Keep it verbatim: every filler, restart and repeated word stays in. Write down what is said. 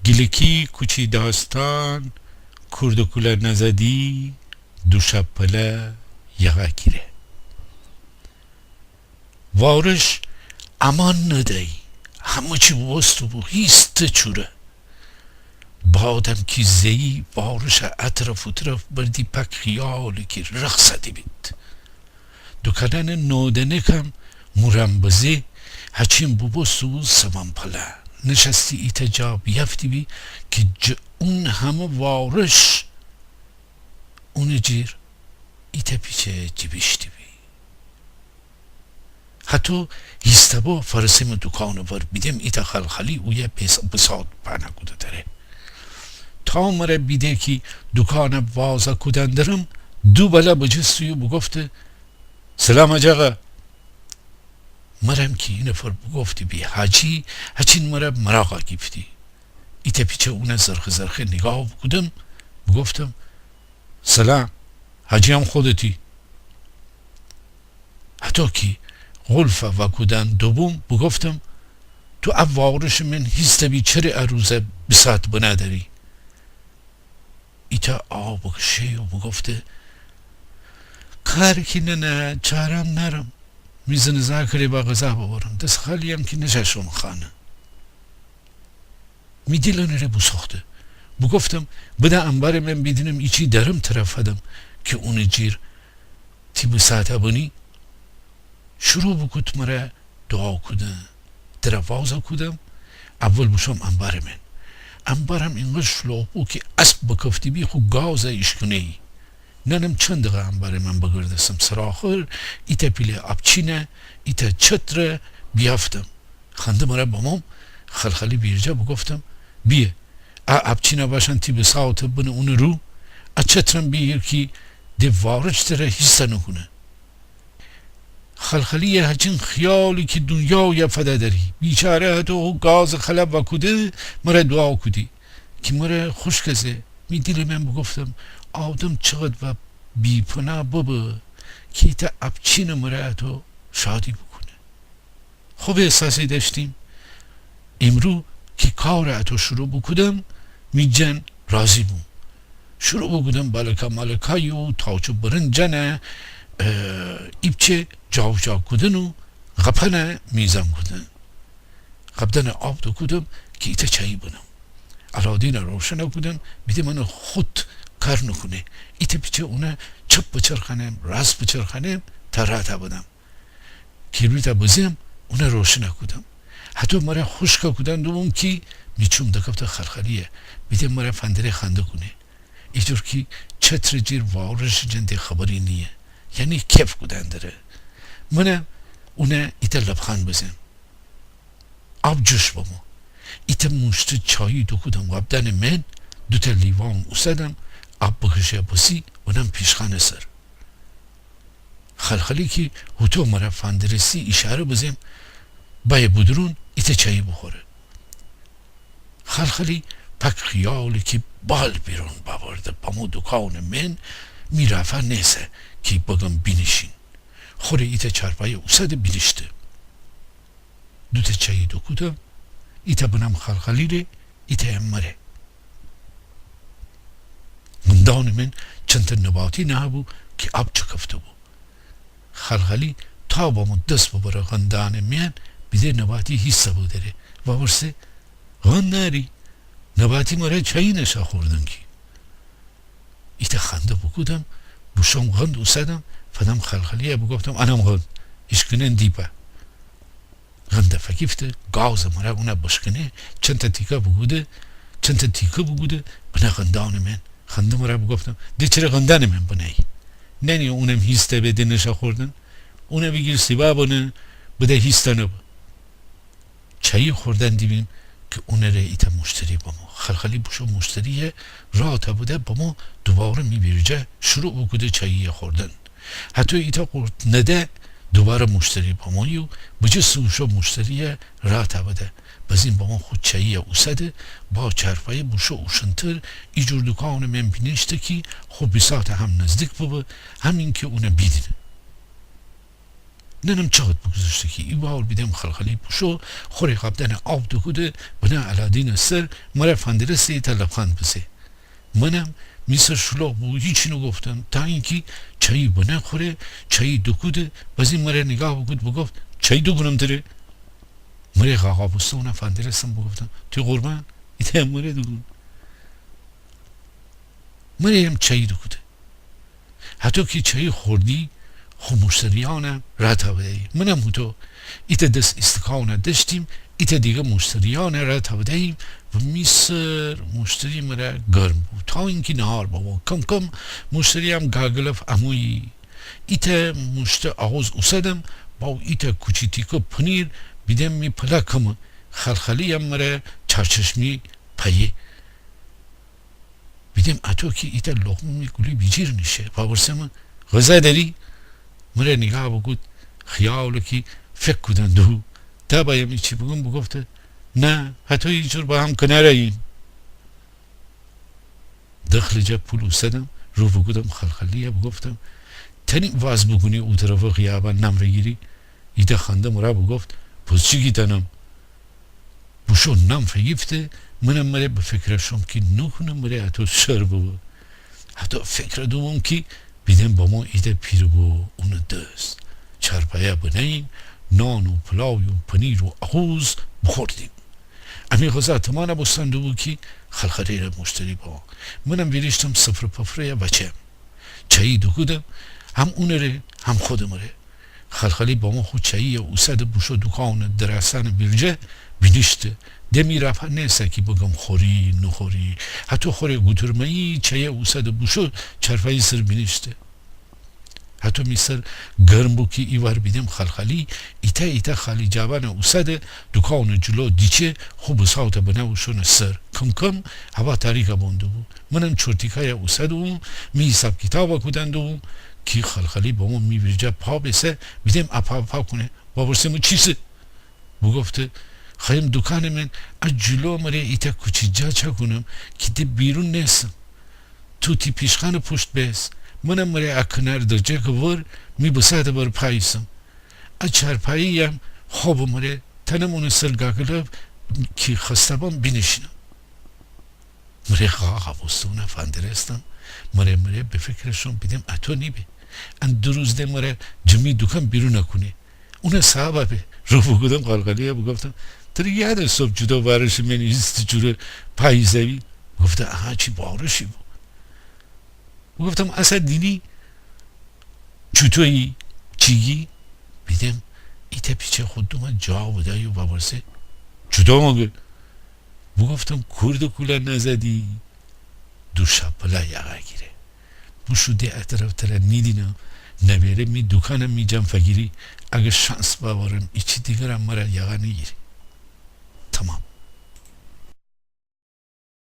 گیلکی کوچی داستان. کوردٚ کوله نزدی، دوشب پله یقه کیره. وارش امان ندیی، همه چی بوبوسته بو، هیسته چوره. بادم کی زهیی، وارشه ا طرف او طرف بردی، پک خیالی کی رخصتی بید. دوکانانٚ نودنکم مورم بزه، هچین بوبوسته بو سمن پله. نشستی ایتأ جا بیافتی بی کی جٚه اون همه وارش اونٚ جیر ایتأ پیچه جیبیشتی بی. هتو هیسته بو فرسه‌م دوکانٚ ور، بیدم ایتأ خلخالی اویه بس-، بساط پهنه کوده دره. تا مره بیده کی دوکانه وازه کودن درم، دو بله بجستی و بوگفته: «سلام حاجی آقا.» مرم کی اینفر بوگفتی بی حاجی، هچین مره مراغا گیفتی. ایتأ پیچه اونه زرخه زرخه نیگاه بوکودم، بوگفتم: «سلام، حاجی هم خودتی؟» هتو کی قلفه واکودن دوبوم، بوگفتم: «تو ا وارشٚ من هیسته بی، چره ا روزه بیسات بنه دری؟» ایتأ آه بکشه و بوگفته: «کار کی ننه، چارم نرم. می زن زاکره با غذا ببرم، دس خالی‌یم کی نشا شوم خانه.» می دیل اونٚ ره بوسوخته. بوگفتم: «بده انبارٚ من بیدینم ایچی درم تره فدم کی اونٚ جیر تی بیساته بنی.» شروع بوکود مره دوعا کودن. دره وازه کودم، اول بوشوم انبارٚ من. انبارم اینقدر شلوغ بو کی اسب بکفتی بی خو گازه ایشکونه‌یی. ننم چند دقه انبارٚ من بگردستم. سرآخر ایتأ پیله آبچینه، ایتأ چتره بیافتم. خنده مره بموم، خلخالی بیرجه بوگفتم: «بیه، ا آبچینه باشان تی بیساوته بنه اونٚ رو، ا چترم بیگیر کی ده وارش تره هیسته نوکونه.» خلخالی‌یه هچین خیالی کی دونیایه فده دری. بیچاره هتو خو گازٚ خله واکوده مره دوعا کودی کی مره خوشکه زه. می دیلٚ من بوگفتم: آدم چقدر وا بی‌پناه ببه کی ایتأ آبچینه مره هتو شادی بوکونه. خوب احساسی داشتیم. ایمرو کی کارٚ اتو شروع بوکودم، می جن راضی بو. شروع بوکودم بالکا مالکایی و تاوچه برنجانه، اه، ایپچه جاوجا کودن و قپانه میزان کودن. قبدانه آب دوکودم کی ایتأ چایی بنم. آلادینه روشنه کودم، بیدم انه خود کار نوکونه. ایتأ پیچه اونه چپ بچرخانم، راست بچرخانم تا راتا بدم. کیبریته بزم، اونه روشنه کودم. هتو مره خوشکه کودن دوبوم کی می چوم دکفته خلخالی‌یه. بیدم مره فندره خنده کونه. ایجور کی چترٚ جیر وارشٚ جن ده خبری نییه. یعنی کیف کودن دره. منم اونه ایتأ لبخند بزم. آب جوش بمو. ایتأ موشته چایی دوکودم قبدانٚ من، دوتأ لیوان اوسادم، آب بکشه بسی، اونم پیشخانٚ سر. خلخالی کی هوتو مره فندرسی ایشاره بزم، بایه بودورون ایتأ چایی بوخوره. خلخالی پک خیالی کی بال بیرون باورده، بمو دوکانٚ من، می رافا نیسه کی بگم بینیشین. خوره ایتأ چارپایه اوساده بینیشته. دوتأ چایی دوکودم، ایتأ بنم خلخالی ره، ایتأیم مره. گندانٚ من چنتأ نباتی نهه‌بو کی آب چکفته بو. خلخالی تا بمو دس ببره گندانٚ میان، بیده نباتی هیسه بو دره. واورسه: «گند ناری؟ نباتی مره چایی نشا خوردن کی.» ایتأ خنده بوکودم، بوشوم گند اوسادم، فدم خلخالی‌یه بوگفتم: «انم گند، ایشکنن دیپا.» گنده فگیفته، گازٚ مره اونه بشکنه، چنتأ تیکه بوکوده، چنتأ تیکه بوکوده، بنه گندانٚ من. خنده مره بوگفتم: «ده چره گندانٚ من بنه‌یی؟ ننی اونم هیسته به ده نشا خوردن؟ اونه بیگیر سیوا بنه، بده هیسته نبه.» چایی خوردن دیبیم کی اونه ره ایتأ موشتری بمو. خلخالی بوشو موشتری‌یه راتا بده، بمو دوباره می ویرجه شروع بوکوده چایی‌یه خوردن. هتو ایتأ قورت نده دوباره موشتری بمویی و بجسته بوشو موشتری‌یه راتا بده. بزین بمو خو چایی‌یه اوساده، با چارپایه بوشو اوشنتر، ایجور دوکانٚ من بینیشته کی خو بیساته هم نزدیک ببه، همین کی اونه بیدینه. ننم چقد بوگوذشته کی ای واور بیدم خلخلی بوشو خوره قبدانه آب دوکوده بنه علادینٚ سر، مره فندرسه ایتأ لبخند بزه. منم می سر شلوغ بو، هیچی نوگفتم تا اینکی چایی بنه خوره، چایی دوکوده، بازین مره نیگاه بوکود بوگفت: چایی دوکونم تره؟ مره قاقا بوسته اونه فندرستم بوگفتم: تی قربان، ایتأ مره دوکون. مره ام چایی دوکوده. هتو کی چایی خوردی خو موشتریأنه رأ تاوده‌ییم. منم هوتو ایتأ دس ایستکانه دشتیم، ایتأ دیگه موشتریأنه رأ تاوده‌ییم و می سر موشتری مره گرم بو تا اینکی نهار ببو. کم‌کم موشتری‌یم گاگلف امویی. ایتأ موشته آغوز اوسدم، با ایتأ کوچی تیکه پنیر بیدم می پلا کمه. خلخلی‌یم مره چارچشمی پایه. بیدم اتو کی ایتأ لقمه می گولی بیجیر نیشه. واورسم: غذا دری؟ مره نیگاه بوکود، خیاله کی فکر کودن دوبو. تا بأیم ایچی بوگوم بوگفته: نه، هتو ایجور با هم کناره‌ییم. دخلٚ جا پول اوسدم، رو بوکودم خلخلی‌یه بوگفتم: تنی واز بوکونی او طرفٚ خیابان نم فیگیری؟ ایتأ خنده مره بوگفت: پس چی کی تنم؟ بوشو نم فیگیفته. منم مره به فکر شوم کی نوکونه مره اتو شر ببه. هتو فکر دوبوم کی بیدم بامو ایتأ پیره بو، اونٚ دس چارپایه بنه‌ییم، نان و پلاو و پنیر و آغوز بوخوردیم. امی غذا تمانه بوستن دوبو کی خلخلی‌ره موشتری بامو. منم ویریشتم سفره پفره‌یه وأچم. چایی دوکودم، هم اونٚره هم خودمٚره. خلخلی بامو خو چایی‌یه اوسده بوشو دوکانٚ دراسانٚ ویرجه بینیشته. ده می رافا نیسه کی بگم خوری نوخوری. هتو خوره گوتورمه‌یی چایی‌یه اوسده بوشو چارپایی سر بینیشته. هتو می سر گرم بو کی ایوار بیدم خلخلی ایتأ ایتأ خالی جابانه اوسده دوکانٚ جلو دیچه خو بساطه بنه اوشونه سر. کم‌کم هوا تاریکه بون دوبو. منم چورتیکایه اوسدوم، می حساب کیتابه کودن دوبوم کی خلخلی بامو می ویرجه پا بیسه، بیدم اپا اپا کونه. واورسم چیسه؟ بوگفته: خأیم دوکانٚ من ا جلو مره ایتأ کوچی جا چاکونم کی ده بیرون نیسم. تو تی پیشخانٚ پوشت بیس، منم مره ا کنار درجکه ور می بساطٚ بر پا ایسم. ا چارپایی‌یم خوبٚ مره، تنم اونٚ سر گاگلف کی خسته بم بینیشینم. مره قاقا بوسته اونه فندرستم. مره مره به فکر شوم بیدم اتو نیبه. ان دو روز ده مره جه می دوکان بیرون کونه. اونه صاحبه به. رو بوکودم خلخلی‌یه بوگفتم: تره یاده صبح جوتو وارشٚ من ایستی جوره پا ایسه‌بی؟ بوگفته: آها، چی وارشی بو. بوگفتم: اسه دینی چوتویی؟ چی گی؟ بیدم ایتأ پیچه خو دومه جا بده‌یو واورسه: چوتو مگه؟ بوگفتم: کوردٚ کوله نزدی؟ دو شاپلا یقه گیره. بوشو ده ا طرف تره نیدینم، نبیره می دوکانه می جان فگیری. اگه شانس باورم ایچی دیگرم مره یقه نیگیری. تمام.